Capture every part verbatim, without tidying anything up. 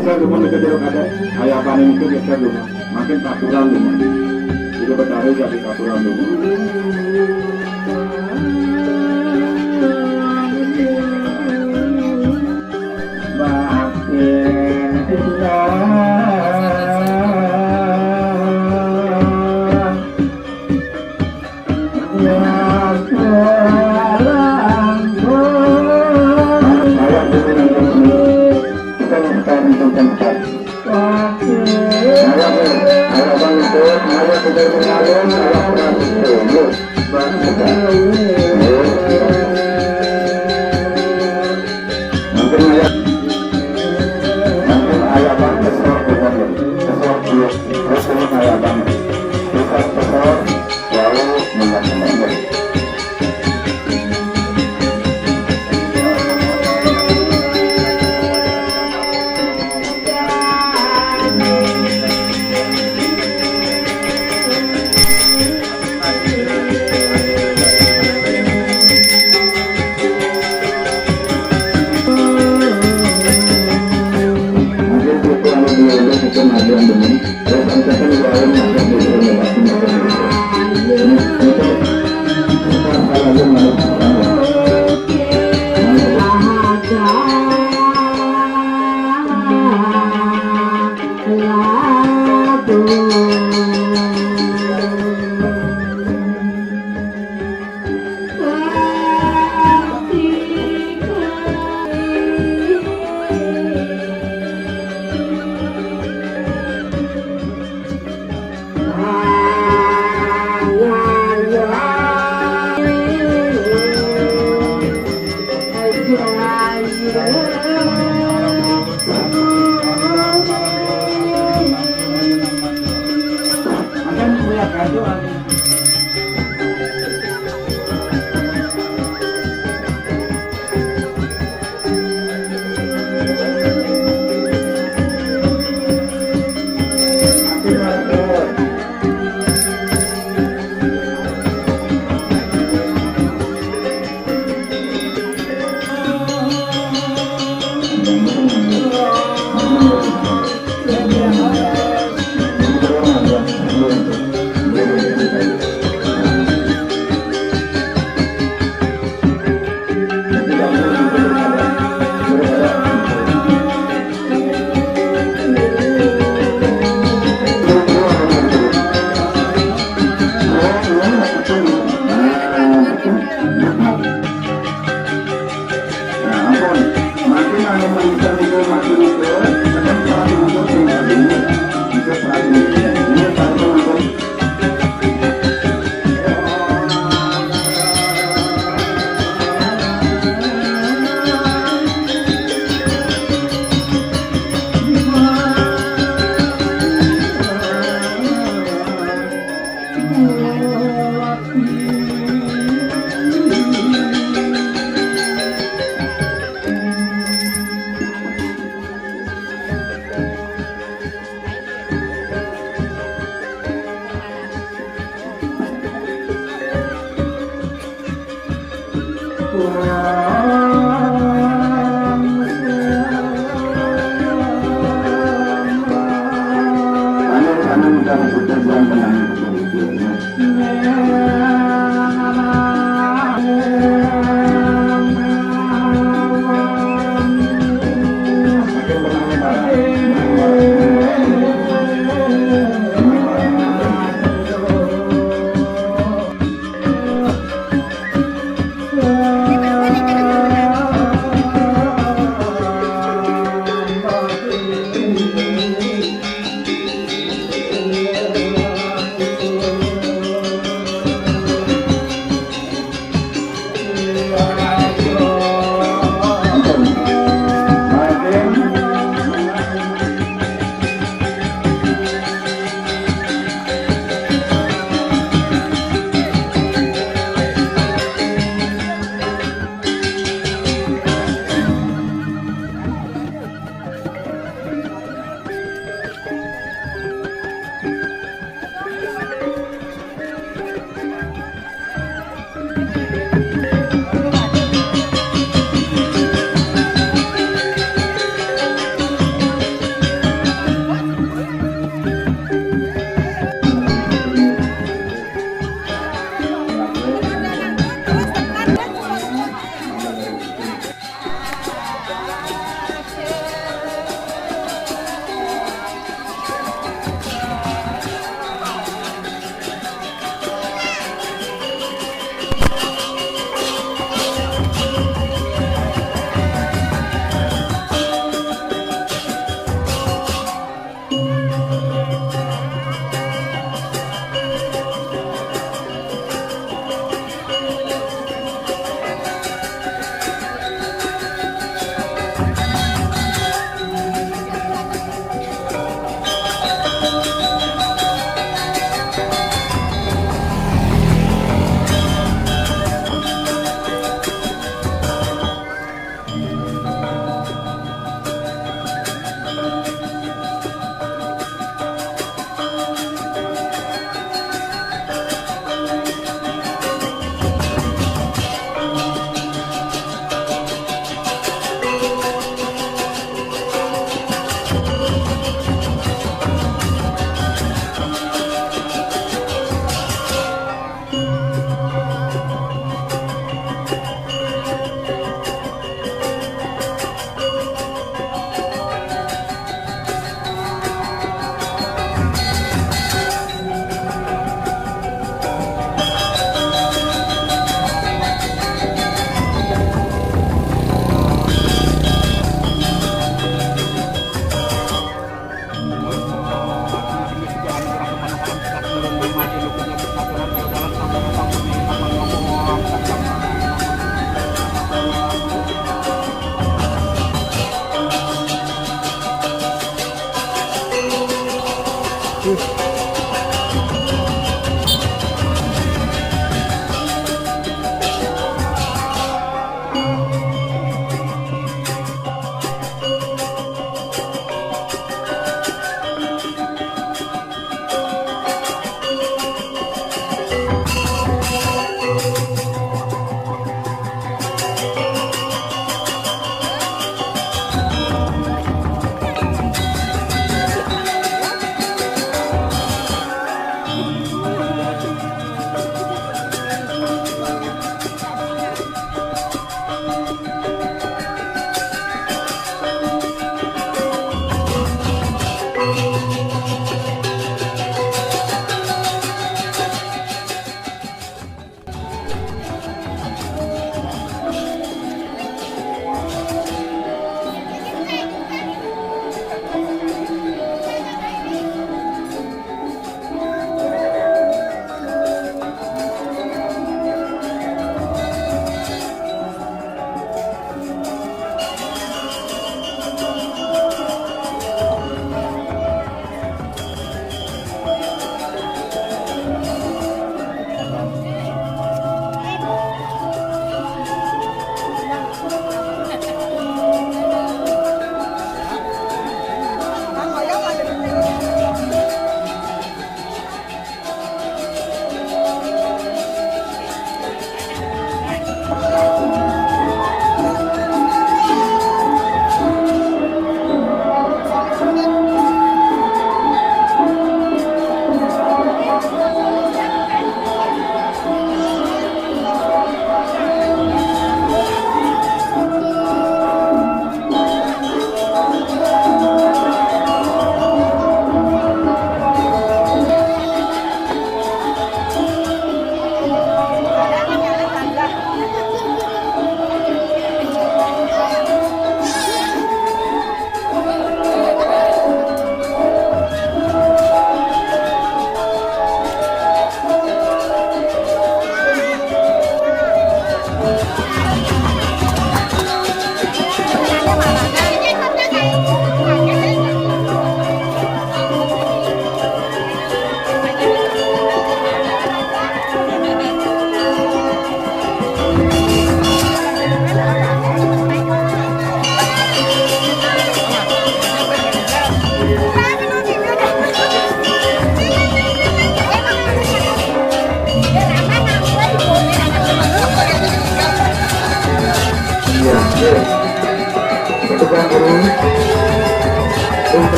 Saya rumah dekat jero kada, kayak panen itu kita rumah, makin katuran rumah. Jadi betari jadi katuran rumah. Makin tinggal. Mungkin ayah, mungkin ayah bang kesel bukan ya? Kesel, iya. Terus ini ayah bang kesel, kesel, lalu mengaku.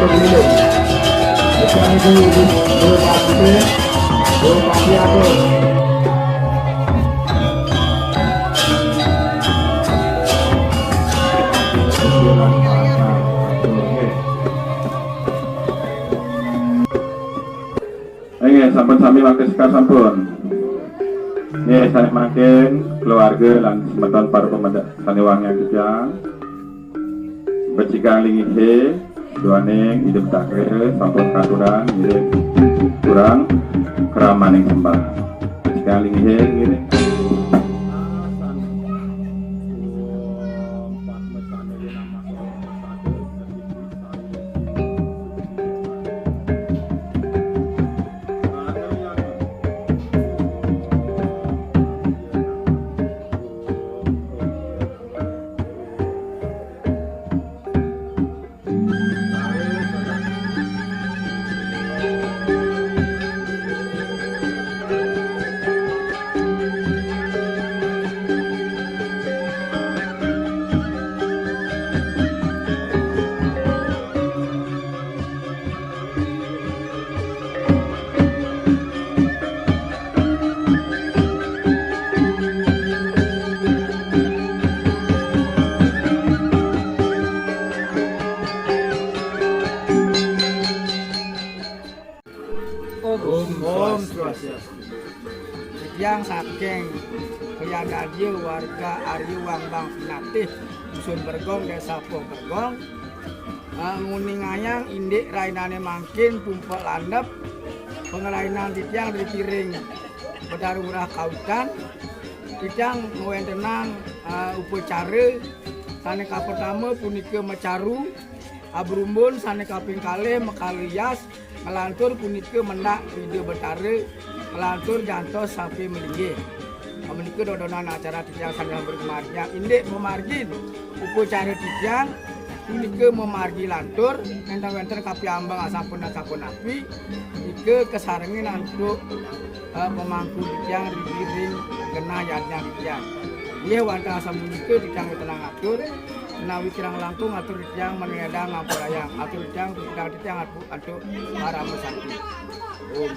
Nggih, sampun sami mangke sekar sampun. Nggih, sané mangkin keluarga lan semeton para pemedhek sané wangiang titiang. Becikang linggihé, duaning Ida Betara sampun katurang ngiring kurang kramaning sembah. Becikang linggihé ngiring. Om Swastiastu. Titiang saking Krian Radio, warga Aryu Wambang Pinatih, Dusun Bergong, Desa Poh Bergong. Eh, nguningayang indik rainané mangkin pumpek landep, pangrainan titiang riring Betara Ngurah Kawitan. Titiang ngawéntenang, eh, upacara sané kapertama punika macaru, abrumbun, sané kaping kalih makala yas, nglantur punika mendak Ida Betara, nglantur nyantos sampi malinggih. Menika dodonan acara titiang sané sampun margiang indik mamargin upacara titiang punika mamargi lantur, nénten wénten kapiambeng asampun-asampun api, nika kasarengin antuk, eh, pamangku titiang ring genah yadnya titiang. Inggih wantah sapunika titiang wénten ngatur, menawi kirang langkung atur titiang manédang ngampurayang, atur titiang pipidang titiang antuk, antuk parama santi. Om